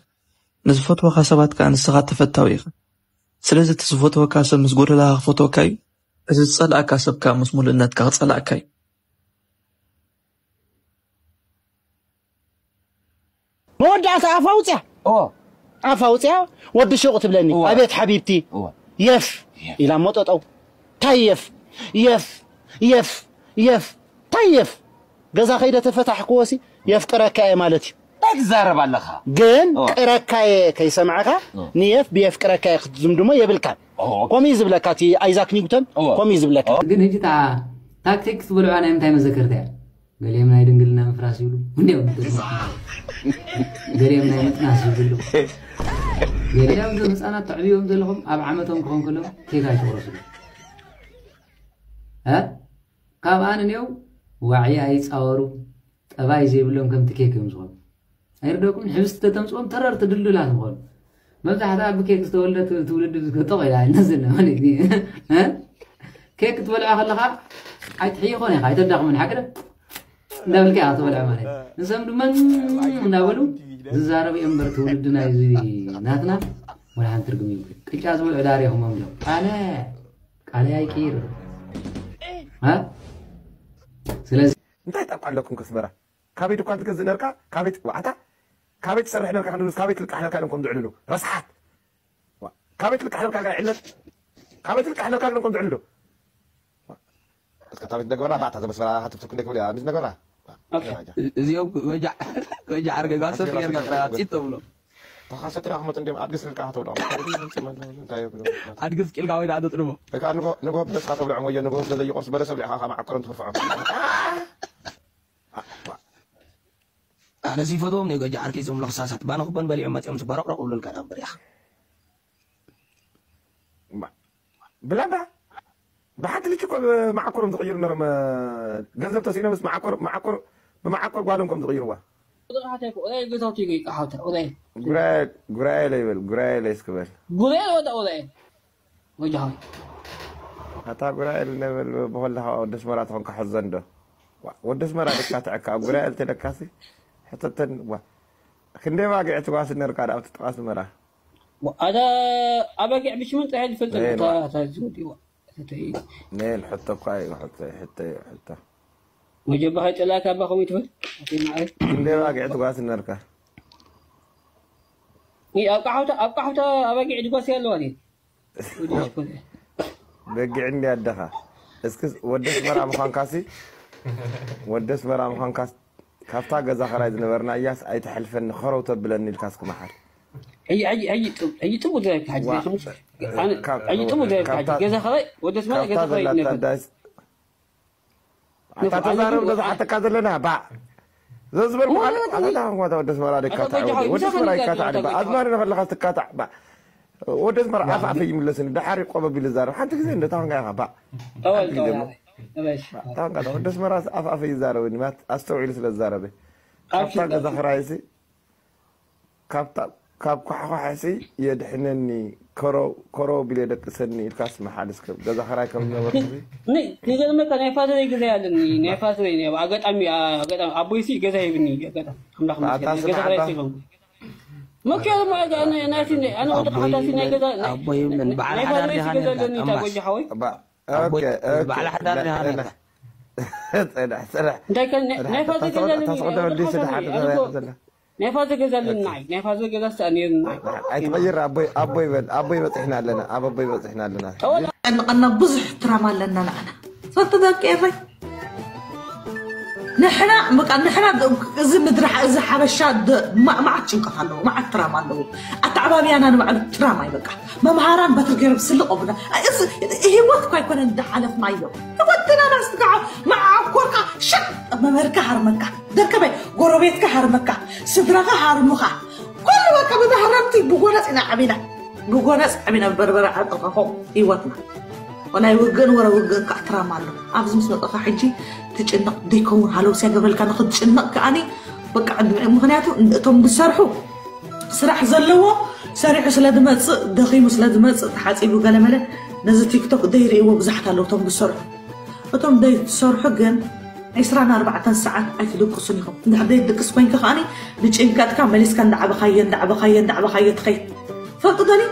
ንዝፈትወኻ ሰባት ከኣ ንስኻ ተፈታዊ ኢኻ። ስለዚ እቲ ዝፈትወካ ሰብ ምስ ጎደላኻ ክፈትወካ እዩ። እዚ ዝጸልኣካ ሰብ ከኣ ምስ ሙሉእነትካ ክጸልኣካ እዩ። መወዳእታ ኣፍ ኣውፅያ። እዎ። ኣፍ ኣውፅያ፣ ወዲ ሹቕ ትብለኒ። እዎ። ኣቤት ሓቢብቲ። እዎ። የፍ። የፍ። ኢላ እሞ ጠጠው። ታይ የፍ? የፍ። የፍ። የፍ። ታይ የፍ? ገዛ ከይደ ተፈታሕክዎሲ የፍቅረካ እየ ማለት እዩ። እንታይ ትዛረብ ኣለኻ? ግን እዎ። ቅረካ እየ ከይሰምዐኻ እዎ። ንየፍ ብየፍቅረካ እየ ክትዝምድሞ የብልካን። እዎ። ከምኡ እዩ ዝብለካ እቲ ኣይዛክ ኒውተን። እዎ። ከምኡ እዩ ዝብለካ። እዎ። ግን ሕጂ እታ ታክቲክ ክትበልዖ ናይ ምንታይ መዘከርታ እያ? ገሊኦም ናይ ድንግልና ምፍራስ ይብሉ። እንዲኦም ገሊኦም ናይ ምጥናስ ይብሉ። ገሊኦም እዞም ህፃናት ተዕብዮም ዘለኹም ኣብ ዓመቶም ክኾን ከሎ ኬክ ኣይትቑረሱ። እ? ካብ ኣንንየው ዋዒ ኣይፃወሩ፣ ጠባይ ዘይብሎም ከምቲ ኬክ እዮም ዝኾኑ። ኣይርደኩም? ሕብስቲ ተተምፅኦም ተረርቲ ድልዱላት ምኾኑ። መብዛሕትኣ ብኬክ ዝተወልደት ትውልዲ ዝገጠቑ ኢላ ኣይነዝና ማለት እዩ። እ? ኬክ ክትበልዖ ከለኻ ኣይትሕይኾን ኢኻ፣ ኣይተዳኽምን፣ ሓቂ ዶ? እንዳበልካ ኢኻ ትበልዖ ማለት እዩ። ንሶም ድማ እንዳበሉ ዝዛረቡ እዮም እምበር ትውልድና እዚ ናትና ወላ ሓንቲ ትርጉም የብሉን። ቅጫ ዝበልዑ ዳር ኢኹም እዮም። ኣነ ቃለይ ኣይቅይር። እ? ስለዚ እንታይ ጣቋ ኣለኩም ከስመራ? ካበይ ድኳን ትገዝእ ነርካ? ካበይ ት-፣ ዋዕታ? ካበይ ትሰርሕ ነርካ? ክንብሉስ ካበይ ትልቃሕ ነርካ ኢሎም ከም ዝዕልሉ። ረስሓት። ዋ፣ ካበይ ትልቃሕ ነርካ ኢልካ ይዕለል? ካበይ ትልቃሕ ነርካ ኢሎም ከም ዝዕልሉ። እስከ ታሪክ ነገርና፣ ባዕታ ዘመስመራ ሃትፍትፍ ክንደይ ክብል እያ፣ ምስ ነገርና። ኦኬ። እዚኦም ወጃዕ፣ ወጃዕ ኣርገጋ ሰብ ጌርካ ጥራይ ኣጽኢት ተብሎ። ተኻሰ ጥራይ ክመጡ እንዲኦም ኣድግስ ኢልካ ተብሎ። እንታይ ይብሉ? ኣድግስ ቂልካ ወይ ደኣ ተጥርቦ። ወይ ከዓ ንጎ፣ ንጎ ብደስታ ተብልዖም ወይ ንጎ ስለ ዘይቆርሱ በለስ ኣብሊዕኻ ከኣ መዓኮሮም ትኽፍዖም። ኣነ ዘይፈትዎም ናይ ጎጃ ዓርከይ፣ እዞም ለኽሳሳት ባና ኩቦን በሊዖም መጺኦም ዝበረቕረቑ ይብሉልካ ዳኣ እምበር ያኽ። ማ-፣ ብላንዳ ብሓንቲ ልጅ እኮ መዓኮሮም ዝቕይሩ ነሮም፣ እ፣ ገንዘብ ተስኢኖምስ መዓኮር፣ መዓኮር፣ ብመዓኮር ጓሎም ከም ዝቕይርዋ። ቁጥሪ ሓተይ እኮ፣ ኦይ፣ ገታውቲ ይገይ፣ ሓውታ፣ ኦይ። ጉራኤ፣ ጉራኤ ለይበል፣ ጉራኤ ለይስክበል። ጉራኤ ወዳ ኦይ። ወጃሃ። ኣታ ጉራኤል ነብል ብኸለኻ ወዲ ኣስመራ ተኾንካ ሕዘን ዶ? ዋ፣ ወዲ ኣስመራ ደካ ትዕካ፣ ኣብ ጉራኤል ተደካሲ ሕተተን፣ ዋ። ክንደይ ባጊዕ ትጓሲ ነርካ ዳ ኣብቲ ጥቓ ኣስመራ? ዋ፣ ኣታ ኣባጊዕ ብሽመን ጥራሕ ዝፈልጥ ነይን፣ ኣታ፣ ዋ። ኣታ ዝወዲ፣ ዋ። ኣታ ተይ። ነይን፣ ሕቶ እኳ እዩ፣ ሕቶ፣ ሕቶ እዩ፣ ሕቶ። ወጀባኻ ጨላካ ኣባ ከምኡ ይትበል? ኣቲ ማዓረይ። ክንደይ ባጊዕ ትጓሲ ነርካ? ይ፣ ኣብ ቃሓውታ፣ ኣብ ቃሓውታ ኣባጊዕ ትጓሲ ኣለዋ ድዩ? በጊዕ እንዲ ኣደኻ። እስኪ ወዲ ኣስመራ ምዃንካሲ፣ ወዲ ኣስመራ ምዃንካስ፣ ካብታ ገዛ ኸራይ ዝነበርና እያስ ኣይትሐልፈኒ፣ ኸረው ተብለኒ ኢልካ እስኪ መሓር። ሕጂ፣ ሕጂ፣ ሕጂ ጥቡ-፣ ሕጂ ጥቡ ዘይብልካ ሕጂ ዋ፣ ዘይኮነስ፣ ኣነ ካብ-፣ ሕጂ ጥቡ ዘይብልካ ሕጂ ካብታ-፣ ገዛ ኸራይ፣ ወዲ ኣስመራ ካብታ ገዛ ኸራይ ዘላታ ይነበር። ዳስ-፣ ኣታ ንፉዕ፣ ተዛረብ ኣነ ዶ ዝሓተካ ዘለና፣ ባዕ። ዘዝበልኩ ዋ፣ ሓደ፣ ዋ፣ ኣታ ዋ። ታንኳ ወዲ ኣስመራ ኣታ ደካታዕ ጎጃ ወዲ፣ ሆይ፣ ወዲ ምሳኻ ኣስመራ ነጋጭ ይካታዕ፣ ኣታ ባዕ። ጎጃ ኣዝማሪ ሆይ። ንኸለኻ ትካታዕ፣ ባዕ። ወደ ኣስመራ ኣፍ ኣፈይ ይምለስኒ፣ ደሓር ቆበብ ኢሉ ዛረብ። ሓንቲ ግዜ እንደ ታንጋ ኢኻ፣ ባእ። ጠወል፣ ሓንቲ ግዜ ጠወል፣ እሞ። ኣበይ፣ እበሽ። ታንጋ፣ ወደ ኣስመራ ኣፍ ኣፈይ ይዛረበኒ፣ ማለት ኣስተውዒሉ ስለ ዝዛረበ። ኣብሽር፣ ካብታ ገዛ ኣብሽር። ክራይሲ፣ ካብታ፣ ካብ ኳሕኳሕሲ የድሕነኒ፣ ኮሮ-፣ ኮሮ ቢለ ደቅሰኒ ኢልካስ መሓል እስከ ገዛ ክራይ ከም ዝነበርኩ። ኒ-፣ ኒ-፣ ንገርመካ፣ ናይ ፋዘረይ ገዛ ያለኒ፣ ናይ ፋዘረይ፣ ናይ ኣጋጣሚ፣ ኣጋጣሚ ኣቦይሲ ገዛ ሂብኒ፣ ኣጋጣሚ። ኣምላኽ ኣታ ይመስገን፣ ስምዓ ገዛ ክራይ ኣታ። ሲሎም። መኪያ ድማ፣ ኣነ፣ ኣነ፣ ኣነ ወደ ኣቦይ፣ ሓዳሲ ናይ ገዛ፣ ናይ፣ ኣቦይ ምን በዓል ናይ ሓዳር ፋዘረይ ዲኻ ገዛ ነርካ? ኣለኒ፣ እታ ኣማስ። ጎጆ ሓወይ። ባ-፣ ኦኬ፣ ኦኬ። በዓል ሓዳር ዲኻ ነርካ? ጽንሕ፣ ጽንሕ። እንታይ ከ፣ ናይ፣ ጽንሕ። ናይ ፋዘረይ ተስቆ-፣ ገዛ ኣለኒ፣ ተስቆ ኣነ ወደ ሓዳሲ፣ ተስቆ-፣ ኣነ ተስቆ-፣ ዘለ። ናይ ፋዘ ገዛ ኣለና፣ ናይ ፋዘ ገዛ ስኣ ነይርና። ኣይትቐይር፣ ኣቦይ፣ ኣቦይ በል፣ ኣቦይ በጺሕና ኣለና፣ ኣብ ኣቦይ በጺሕና ኣለና። ጠወል። ቀንቐና ብዙሕ ትራማ ኣለና ንዓና። ፈልቲ ደቂ ኤረይ። ንሕና፣ በቃ፣ ንሕና ድ-፣ እዚ ምድሪ ሓ-፣ እዚ ሓበሻ ድ-፣ ማ-፣ መዓት ጭንቀት ኣለዎ፣ መዓት ትራማ ኣለዎ። ኣተዓባብያና ንባዕሉ ትራማ እዩ፣ በቃ። መምሃራን በትሪ ገይሮም ስልቕ ኣቡና። እዚ ህይወት እኮ ኣይኮነን እንዳሓለፍናዮ። ህይወትና ናስትካ መዓኮርካ፣ ሸጥ መምህርካ ሃርመካ፣ ደርከበ ጎረቤትካ ሃርመካ፣ ስድራኻ ሃርሙኻ። ኩሉ በቃ ብመሃረምቲ ብጎነጽ ኢና ዓቢና። ብጎነጽ ዓቢና፣ በርበረ ዓጠቐኹም ህይወትና። ወላይ ውግእን ወረ ውግእን ከዓ ትራማ ኣሎ። ኣብዚ ምስ መጠኻ ሕጂ ትጭነቕ ደይከውን ሃለውስ ያገብረልካ ንኽትጭነቕ ከኣኒ በቃ ዕድመ፣ ምኽንያቱ እቶም ዝሰርሑ ስራሕ ዘለዎ ሰሪሑ ስለ ዝመጽእ፣ ደኺሙ ስለ ዝመጽእ፣ ተሓጺቡ ገለመለ፣ ነዚ ቲክቶክ ዘይርእይዎ ብዙሓት ኣለዉ እቶም ዝሰርሑ። እቶም ዘይትሰርሑ ግን ዒስራን ኣርባዕተን ሰዓት ኣይትድቅሱን ኢኹም። እንድሕር ዘይትድቅስ ኮይንካ ከኣኒ ብጭንቀትካ መሊስካ እንዳዓበኻዮ፣ እንዳዓበኻዮ፣ እንዳዓበኻዮ ትኸይድ። ፈልጡ ዶኒ?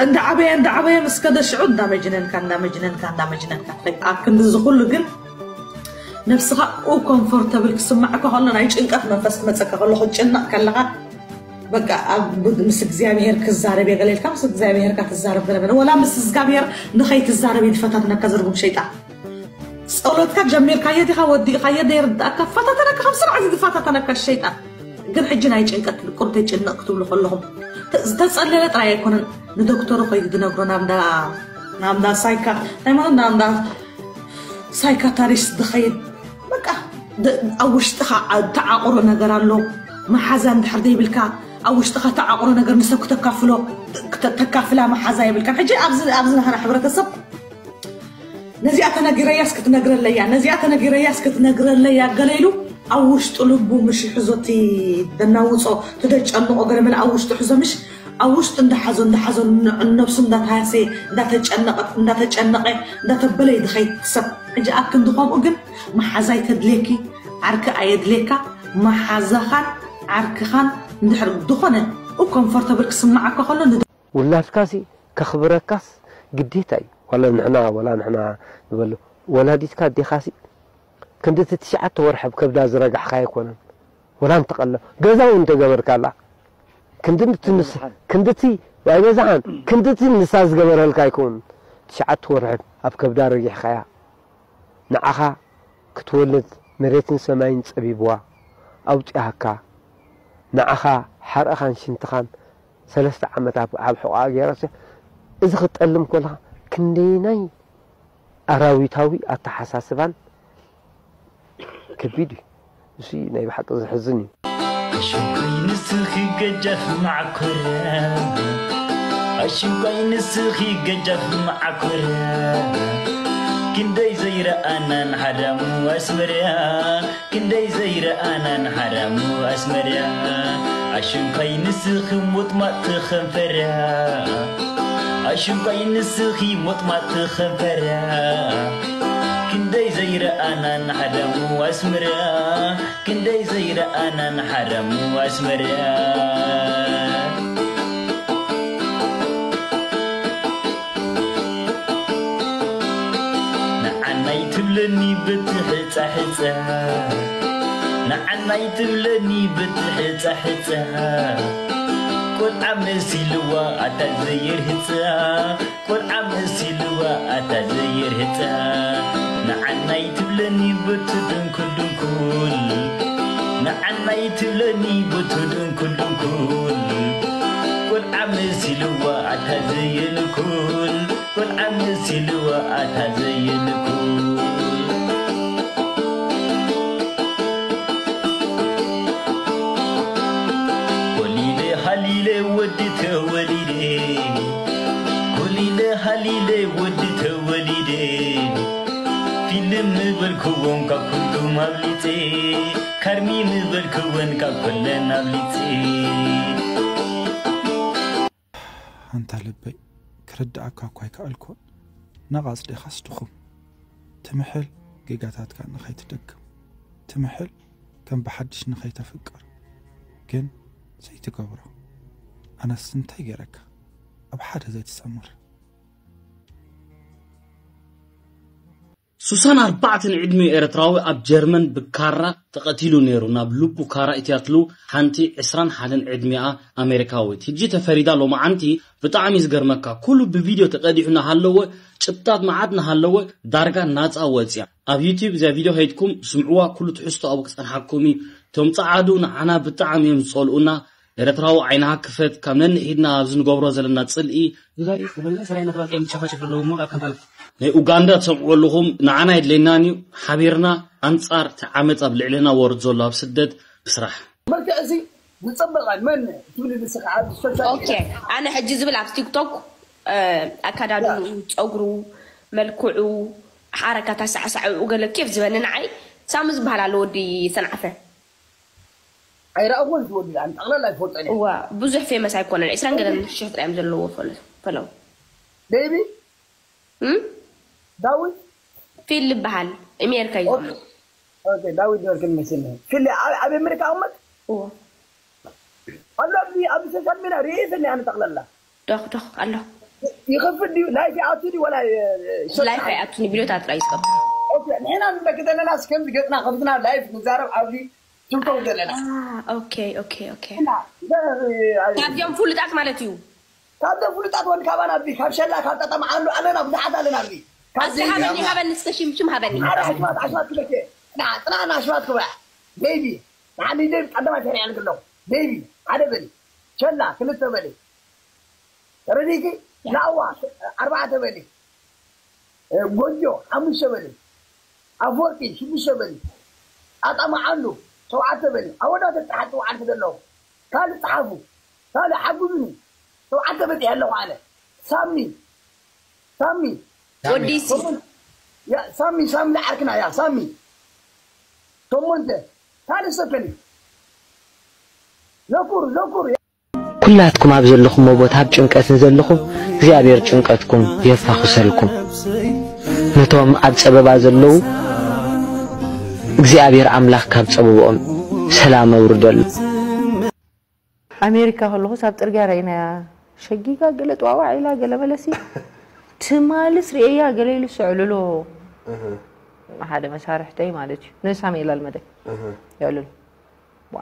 እንዳዓበየ፣ እንዳዓበየ ምስ ከደ ሽዑ እንዳመጅነንካ፣ እንዳመጅነንካ፣ እንዳመጅነንካ ትኸይድ። ኣብ ክንዲ እዚ ኩሉ ግን ነብስኻ ኡ ኮምፎርተብል ክስማዓካ ከሎ፣ ናይ ጭንቀት መንፈስ ክመጸካ ከሎ፣ ክትጭነቕ ከለኻ፣ በቃ ኣብ ብ-፣ ምስ እግዚኣብሄር ክዛረብ እየ ገለ ኢልካ፣ ምስ እግዚኣብሄርካ ትዛረብ ገለ በለ። ወላ ምስ እግዚኣብሄር ንኸይትዛረብ እዩ ዝፈታትነካ ዝርጉም ሸይጣን። ጸሎትካ ጀሚርካዮ ዲኻ፣ ወዲእካዮ፣ ዘይርድኣካ፣ ፈታተነካ፣ ከም ስርዓት እዩ ዝፈታተነካ ሸይጣን። ግን ሕጂ ናይ ጭንቀት ቁርተይ ጭንቕ ክትብሉ ከለኹም፣ ተ-፣ ዝተጸለለ ጥራይ ኣይኮነን፣ ንዶክተሩ ከይዱ ዝነግሮ ናብ እንዳ፣ ናብ እንዳ ሳይካ-፣ ናይ ማለት ናብ እንዳ ሳይካታሪስት ዝኸይድ፣ በቃ፣ ደ-፣ ኣብ ውሽጥኻ ኣ-፣ ተዓቑሮ ነገር ኣሎ። መሓዛ እንድሕር ዘይብልካ፣ ኣብ ውሽጥኻ ተዓቑሮ ነገር ንሰብ ክተካፍሎ፣ ክተ-፣ ተካፍላ መሓዛ የብልካን። ሕጂ ኣብዚ፣ ኣብዚ ናህና ሕብረተሰብ፣ ነዚኣ ተነጊረያስ ክትነግረለያ፣ ነዚኣ ተነጊረያስ ክትነግረለያ፣ ገለ ኢሉ ኣብ ውሽጡ ልቡ ምሽ ሒዞ እቲ ደናውጾ፣ እቲ ደጨንቆ ገለ መለ ኣብ ውሽጡ ሒዞ ምሽ ኣብ ውሽጡ እንዳሓዞ፣ እንዳሓዞ፣ ን-፣ ነብሱ እንዳተሃሰየ፣ እንዳተጨነቐት፣ እንዳተጨነቐ፣ እንዳተበለ እዩ ዝኸይድ ሰብ። ሕጂ ኣብ ክንዲ ከምኡ ግን መሓዛ ኣይተድልየኪ፣ ዓርኪ ኣየድልየካ። መሓዛኻን ዓርክኻን እንድሕር ዝኾነ ኮምፎርተብል ክስምዓካ ከሎ፣ ን-፣ ውላድካሲ ከኽብረካስ ግዴታ እዩ። ዋላ ንሕና፣ ዋላ ንሕና ንበሎ፣ ወላዲትካ ኣዴኻሲ ክንድቲ ትሽዓተ ወርሒ ኣብ ከብዳ ዝረጋሕካ ኣይኮነን። ወላ እንተቐለ ገዛ እውን እንተገበርካላ፣ ክንድቲ ንስ-፣ ክንድቲ ኣይበዛሓን፣ ክንድቲ ንሳ ዝገበረልካ ኣይከውን። ትሽዓተ ወርሒ ኣብ ከብዳ ረጊሕካያ። ንዓኻ ክትወልድ መሬትን ሰማይን ጸቢብዋ ኣውጺኣካ። ንዓኻ ሓርእኻን ሽንትኻን ሰለስተ ዓመት ኣብ፣ ኣብ ሕቖኣ ገይራስ፣ እዚ ክትጠልም ከለኻ ክንደይናይ ኣራዊታዊ ኣተሓሳስባን ከቢድ እዩ። እሱ ናይ ብሓቂ ዘሕዝን እዩ። ኣሽንኳይ ንስኺ ገጃፍ መዓኮር፣ ኣሽንኳይ ንስኺ ገጃፍ መዓኮር፣ ክንደይ ዘይረኣናን ሓዳሙ ኣስመርያ፣ ክንደይ ዘይረኣናን ሓዳሙ ኣስመርያ። ኣሽንኳይ ንስኺ ሞጥማጥቲ ከንፈር፣ ኣሽንኳይ ንስኺ ሞጥማጥቲ ከንፈር፣ ክንደይ ዘይረኣናን ሓዳሙ ኣስመርያ፣ ክንደይ ዘይረኣናን ሓዳሙ ኣስመርያ። ንዓናይ ትብለኒ በቲ ሕጻ ሕጻ፣ ንዓናይ ትብለኒ በቲ ሕጻ ሕጻ፣ ቆልዓ መሲልዋ ኣታ ዘየርህጻ፣ ቆልዓ መሲልዋ ኣታ ዘየርህጻ፣ ንዓናይ ትብለኒ በቲ ድንኩል ድንኩል፣ ንዓናይ ትብለኒ በቲ ድንኩል ድንኩል፣ ቆልዓ መሲልዋ ኣታ ዘየንኩል፣ ቆልዓ መሲልዋ ኣታ ዘየንኩል። ኮሊለ ሃሊለ ወዲ ተወሊደ፣ ክውን ካብ ኩሉም ኣብሊጺ፣ ከርሚ ምበልክውን ካብ ኩለን ኣብሊጺ። ኣንታ ልበይ፣ ክርድኣካ እኳ ኣይከኣልኩን። ነቓጽ ዲኻስ ድኹም? ትምሕል ጌጋታትካ ንኸይትደግም፣ ትምሕል ከም ብሓድሽ ንኸይተፍቅር። ግን ዘይትገብሮ። ኣነስ እንታይ ገይረካ? ኣብ ሓደ ዘይትሰምር። ሱሳን ኣርባዕተን ዕድሚኡ ኤርትራዊ ኣብ ጀርመን ብካራ ተቐቲሉ ነይሩ። ናብ ልቡ ካራ እትያትሉ ሓንቲ ዕስራን ሓደን ዕድሚኣ ኣሜሪካዊት። ሕጂ ተፈሪዳ ሎማዓንቲ ብጣዕሚ ዝገርመካ ኩሉ ብቪድዮ ተቐዲሑ ናሃለወ ጭብጣት መዓት ናሃለወ ዳርጋ ናጻ ወጽያ። ኣብ ዩቲብ እዚኣ ቪድዮ ከይድኩም ስምዕዋ ኩሉ ትሕዝቶ ኣብኡ ክጸንሓኩም እዩ። እቶም ጸዓዱ ንዓና ብጣዕሚ እዮም ዝጸልኡና። ኤረትራዊ ዓይንኻ ክፈት ካብ ነንሒድና ኣብዚ ንገብሮ ዘለና ጽልኢ ናይ ኡጋንዳ ትሰምዕዎ ኣለኹም ንዓና የድልየናን እዩ ሓቢርና ኣንጻር እቲ ዓመጽ ኣብ ልዕሌና ወርድ ዘሎ ኣብ ስደት ብስራሕ መልክዕ እዚ ዝጸበቐ መን ትብሊ ንስኻ ኣብ social okay ኣነ ሕጂ ዝብል ኣብ ቲክቶክ ኣካዳድንኡ ጸጉሩ መልክዑ ሓረካት ኣሳዕሳዕኡ ገለ ኬፍ ዝበኒ ንዓይ ሳሚ ዝበሃል ኣሎ ወዲ ሰንዓፈ ኣይረኣኹን ዝወዲ ኣነ ጠቕላላ ኣይፈልጦን እየ እዋ ብዙሕ famous ኣይኮነን ዕስራን ገለን ሽሕ ጥራይ እዮም ዘለዎ ፈለዉ baby እም ዳዊት ፊል ዝበሃል ኣሜሪካ እዩ ዘሎ okay ዳዊት ነበርክን መሲልኒ ፊል ኣብ ኣብ ኣሜሪካ ኣመት እዎ ኣሎ ኣብዚ ኣብዚ social media ርእየ ስኒ ኣነ ጠቕላላ ዶኽ ዶኽ ኣሎ ይኸፍል ድዩ live ይኣቱ ድዩ ወላ live ኣይኣቱን ቪድዮታት ጥራይ ዝገብር okay ንሕና ንደቂ ዘለና እስከምዚ ገጽና ከፍትና live ንዛረብ ኣብዚ ትምከው ዘለና okay okay okay ካብዚኦም ፍሉጣት ማለት እዩ ካብዞም ፍሉጣት ወዲ ካባና ኣብዚ ካብ ሸላ ካብ ጠጠምዓሉ ኣለና ብዙሓት ኣለና ኣብዚ ኣብዚ ሃበኒ ሃበኒ እስከ ሽምሽም ሃበኒ ሓደ ኣሽማት ኣሽማት ክበኬ ጽናዕና ኣሽማት ክበ baby ንዓኒ ደብ ቀደማ ተሪያ ልግሎ baby ሓደ በሊ ሸላ ክልተ በሊ ተረዲኪ ላዋ ኣርባዕተ በሊ ጎጆ ሓሙሽተ በሊ ኣፍወርቂ ሽዱሽተ በሊ ኣጣማዓሉ ሸውዓተ በሊ ኣወዳተ ጥሓት ሸውዓተ ዘለዉ ካልእ ጸሓፉ ካልእ ሓጉዙኒ ሸውዓተ በጺሐ ኣለኹ ኣነ ሳሚ ሳሚ ወዲሲ ሳሚ ሳሚ ንዓርክና እያ ሳሚ ሸሞንተ ካልእ ሰከኒ ዘኩር ዘኩር ኩላትኩም ኣብ ዘለኹሞ ቦታ ኣብ ጭንቀት ንዘለኹም እግዚኣብሔር ጭንቀትኩም የፋኹሰልኩም። ነቶም ኣብ ጸበባ ዘለዉ እግዚኣብሔር ኣምላኽ ካብ ጸበብኦም ሰላም ኣውርደሉ። ኣሜሪካ ከለኹስ ኣብ ጽርግያ ረኢናያ ሸጊጋ ገለ ጥዋዋዕ ኢላ ገለ መለሲ ትማልስ ርእያ ገለ ኢሉ ሰዕልሎ ሓደ መሳርሕተይ ማለት እዩ ንሳም ኢላ ልመደ የዕልሎ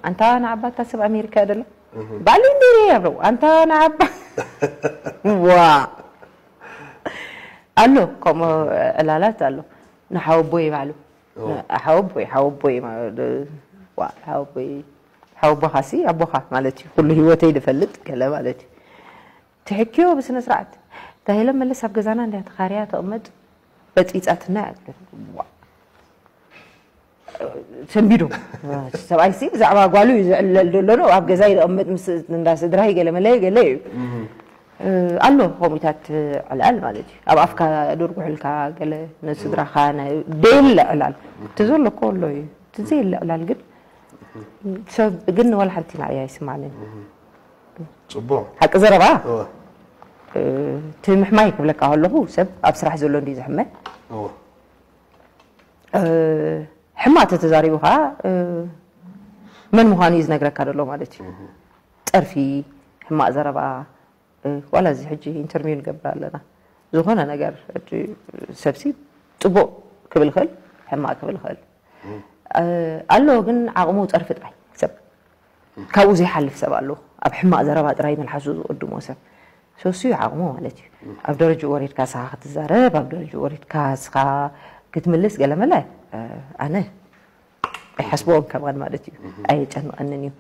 ኣንታ ንዓባ እታ ሰብ ኣሜሪካ ደላ ባሊ እንዴ ያብረው ኣንታ ንዓባ ዋ ኣሎ ከምኡ ዕላላት ኣሎ ንሓወቦ ይባሉ ሓወቦይ ሓወቦይ ሓወቦይ ሓወቦኻሲ ኣቦኻ ማለት እዩ ኩሉ ህይወተይ ዝፈልጥ ገለ ማለት እዩ ትሕክዮ ብስነ ስርዓት ዳሂለ መለስ ኣብ ገዛና እንዲያ ተኻርያ ተቕመጥ በፂፃትና ሰንቢዱ ሰብኣይሲ ብዛዕባ ጓሉ እዩ ዝዕለል ዘሎ ነው ኣብ ገዛ ይቕመጥ ምስ እንዳ ስድራይ ገለ መለ ገለ እዩ ኣሎ ከምኡታት ዕላል ማለት እዩ ኣብ ኣፍካ ዶርጉሕልካ ገለ ንስድራኻ ደየለ ዕላል እቲ ዘሎ እኮ ኣሎ እዩ እቲ ዘየለ ዕላል ግን ሰብ ግን ወላ ሓንቲ ንዓይ ኣይስማዕንን ፅቡቅ ሓቂ ዘረባ እቲ ምሕማይ ክብለካ ከለኹ ሰብ ኣብ ስራሕ ዘሎ እንዲ ዝሕመ ሕማቅ ተተዛሪቡ ከዓ መን ምዃኑ እዩ ዝነግረካ ዘሎ ማለት እዩ። ፀርፊ፣ ሕማቅ ዘረባ ዋላ እዚ ሕጂ ኢንተርቪው ንገብር ኣለና ዝኾነ ነገር ሰብሲ ፅቡቅ ክብል ይኽእል ሕማቅ ክብል ይኽእል ኣሎ ግን ዓቕሙ ፀርፊ ጥራይ ሰብ ካብኡ ዘይሓልፍ ሰብ ኣሎ ኣብ ሕማቅ ዘረባ ጥራይ መልሓሱ ዝቅድሞ ሰብ ሰሱ ዓቕሙ ማለት እዩ ኣብ ደረጅኡ ወሪድካ ስኻ ክትዛረብ ኣብ ደረጅኡ ወሪድካ ስኻ ክትምልስ ገለመለ ኣነ ኣይሓስበዎን ከማን ማለት እዩ ኣየጨንቐንን እዩ